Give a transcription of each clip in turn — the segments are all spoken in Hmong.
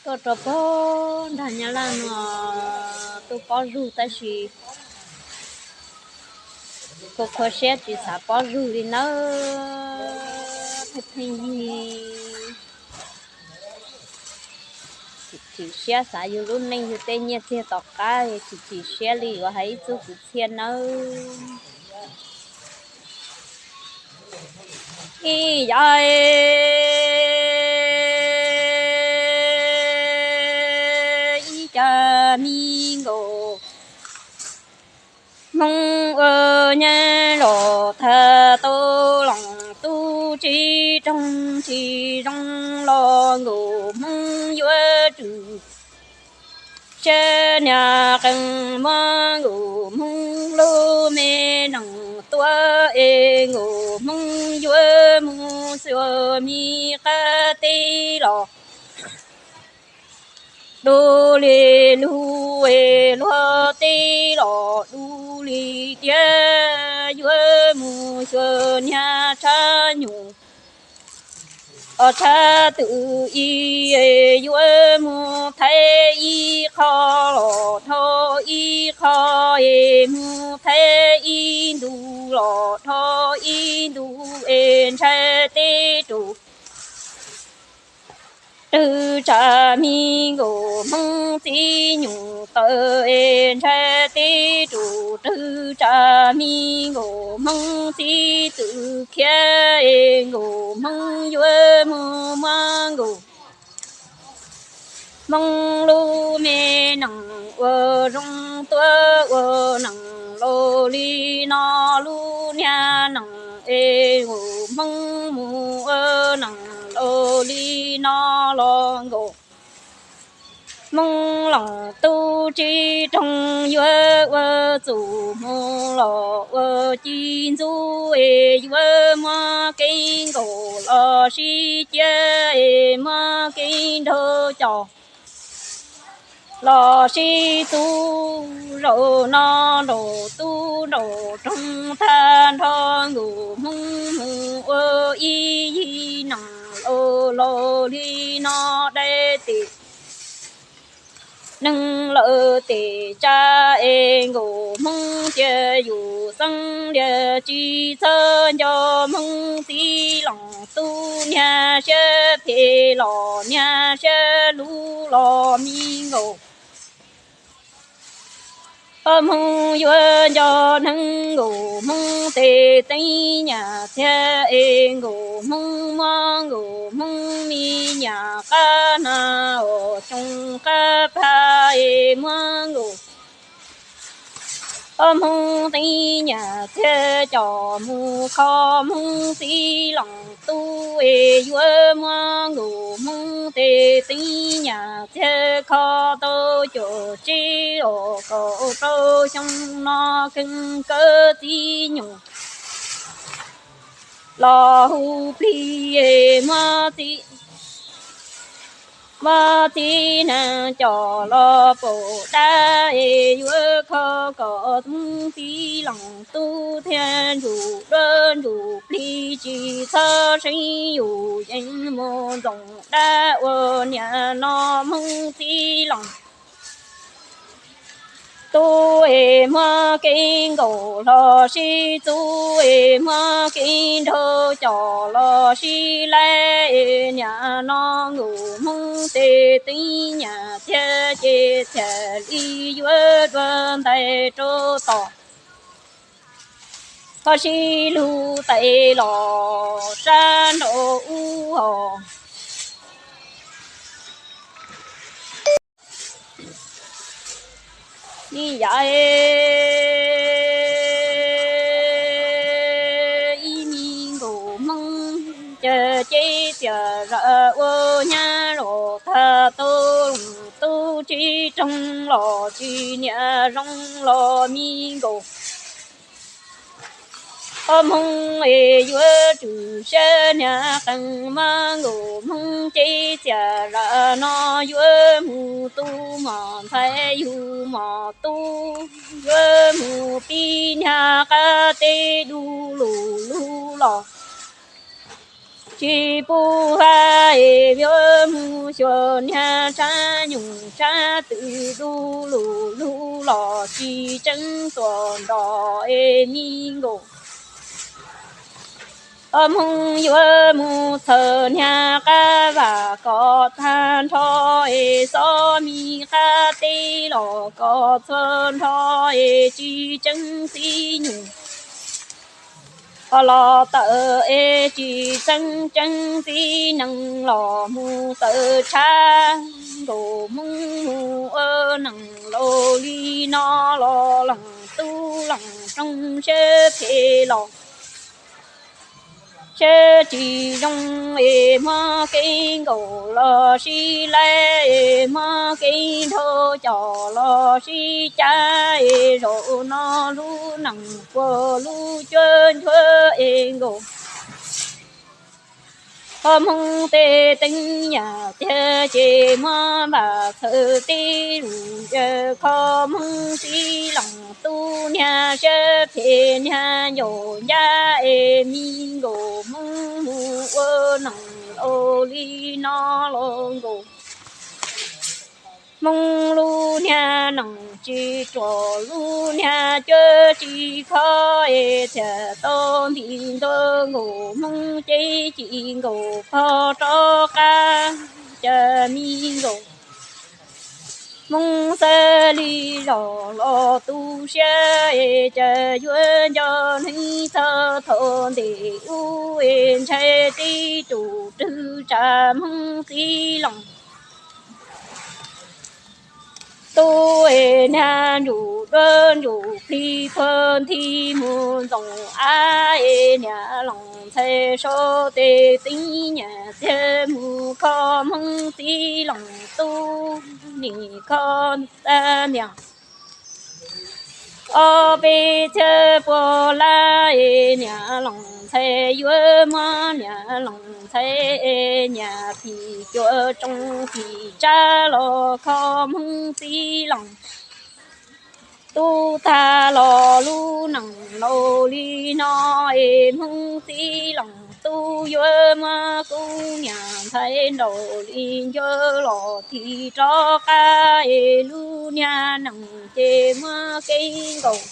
Tuaj rau pog nrag Nyab Laj no tuaj pob zug tab sis kua khuav siab tsis xav pob zug li nawb. Pheej pheej yig chim siab xav yug lub neej yug tej nyiaj txiag tom qab chim chim siab li yuav hais ib txuj kwv txhiaj nawb. Ib yam ib cag mi nkaus Hmoob ua nyab los thab tau los tub tsis roog tsis zoo los nkaus Hmoob yuav tsum sab niag qee muab nkaus Hmoob lub me nees tuaj es nkaus Hmoob yuav mus xuas mi qab teb los du li lug es luag teb los du li tiag yuav mus xuas niag tshab nyuj os tshab twm ib yuav mus thaij ib qho los dhau ib qho es mus thaij ib ntu los dhau ib ntu es ntshai teb rus twg tsam mi nkaus Hmoob txib nyuj taw es ntshai teb rus twg tsam mi nkaus Hmoob txib twm khiav es nkaus Hmoob yuav mus muab nkaus Hmoob lub me nees ua zoo tuaj ua nees laus li no lub niag nees es nkaus Hmoob mus ua nees laus li no los nkaus Hmoob los tub tsis roog yuav ua txuj mus los ua ci ntxub es yuav muab keeb nkaus los sib cia es muab keeb nraug coj los sib txub zaum no nraum tub nraum roog tag nrho nkaus Hmoob mus ua ib yig nees laus laus li no dai tes neeg lawm tes tsa es nkaus Hmoob tias yus xeeb lias tsis txhob nco Hmoob txib los tub niag siab phem los niag siab luv los mi nkaus Ob Hmoob yuav nco neeg nkaus Hmoob tes teeb nyam txiag es nkaus Hmoob muab nkaus Hmoob me nyam qab na os xyoo qab pha es muab nkaus Ob Hmoob teeb nyam txiag coj mus kho Hmoob txib los tub es yuav muab nkaus Hmoob tes teeb nyam txiag kho tau cuaj tsib os kaum rau xyoo no kheej kawg txib nyuj los hu plig es muab txib muab txib neeg coj los pom dab es yuav kho kom Hmoob txib los tub thiaj ntsum duab ntsum plig tsis txhob seeb yus yeej mus ntxoov dab ua niam no Hmoob txib los tub es muab keeb nkaus los sib txub es muab keeb nraug coj los sib laij es niam no nkaus Hmoob tes teeb nyam txiag ces txhiaj li yuav dua ntais rau tom ho sib lug tais los sab nraud ub hos Ni yam ib mi nkaus Hmoob ces ceb txias zam ua nyab los tag tau tub tsis roog los tsis niam zoo los mi nkaus Ob Hmoob es yuav tsum siab niag qee mas nkaus Hmoob ceb txias zam no yuav mus tu mos ntxhais yug mos tub yuav mus pib niag qab teb du lug lug los tsis pub hab es yuav mus Xyuas niag tsab nyuj tsab twm du lug lug los tsis tseeb tuaj nrog es mi nkaus. Hmoov yuav mus txhawm niag qab vam kom tag nrho es xob mi qab teb los kom txhua nrho es tsis tseeb txiv nyuj los tawm es tsis tseeb tseeb txiv nees los mus tawm tshab nkaus. Hmoob mus ua neej laus li no los leej tub leej rooj sab phem los sab tsis zoo es muab kev nkaum los sib laib es muab kev nrau coj los sib cav es zaum no lub neej puag lub cuab ncuab es nkaus. Hmoov tej teeb yam tiag ces muab npaj txhawm tib lus ya kho Hmoob txiv leej tub niag sab phem niag ncaum ncaj es mi nkaus. Hmoob mus ua neej laus li no los nkaus. Hmoob lub niag neej tsis ruam lub niag cuab tsis khob es thiaj tau nti ntua nkaus. Hmoob cev ci nkaus pog rov qab cas mi nkaus. Hmoob xav li zog los tu siab es cas yuav nco neeg txog thaum ntej ub es ntshai tib tug rwg tsa Hmoob txiv leej tub es niag ntsuj duab ntsuj plig puag nthi mus ntxoov av es niam leej ntxhais sau tes teeb yam txiag mus kho Hmoob txiv leej tub nim kho tag niam ob peb txhiab puas lab es niam leej ntxhais yuav muab niam leej ntxhais es niam phim cuam tsoo phim tsab los kho Hmoob txiv leej tub tag los lub neej laus li no es Hmoob txiv leej tub yuav muab kuv niam ntxhais nraus li ncua los thim rov qab es lub niag neej ces muab kev nkaus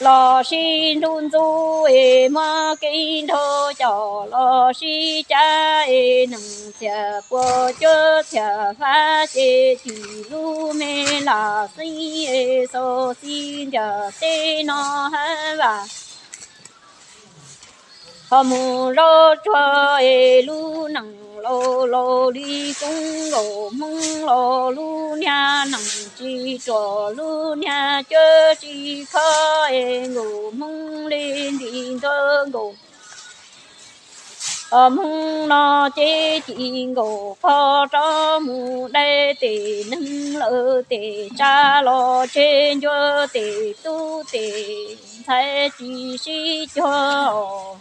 los sib nruj ntxub es muab kev nrau coj los sib cav es neej txhiaj puas cuab txhiaj hlab ces tim lub me lam xeeb es xauj xis ntiaj teb no hab vam ho mus zaub tsuag es lub neej laus laus li koob nkaus. Hmoob los lub niag neej tsis ruam lub niag cuab tsis khob es nkaus. Hmoob li nti ntua nkaus. Hmoob no cev ci nkaus pog rov mus dai tes neeg lawm tes tsa los tseg ncua tes tub tes ntxhais tsis sib cuag os.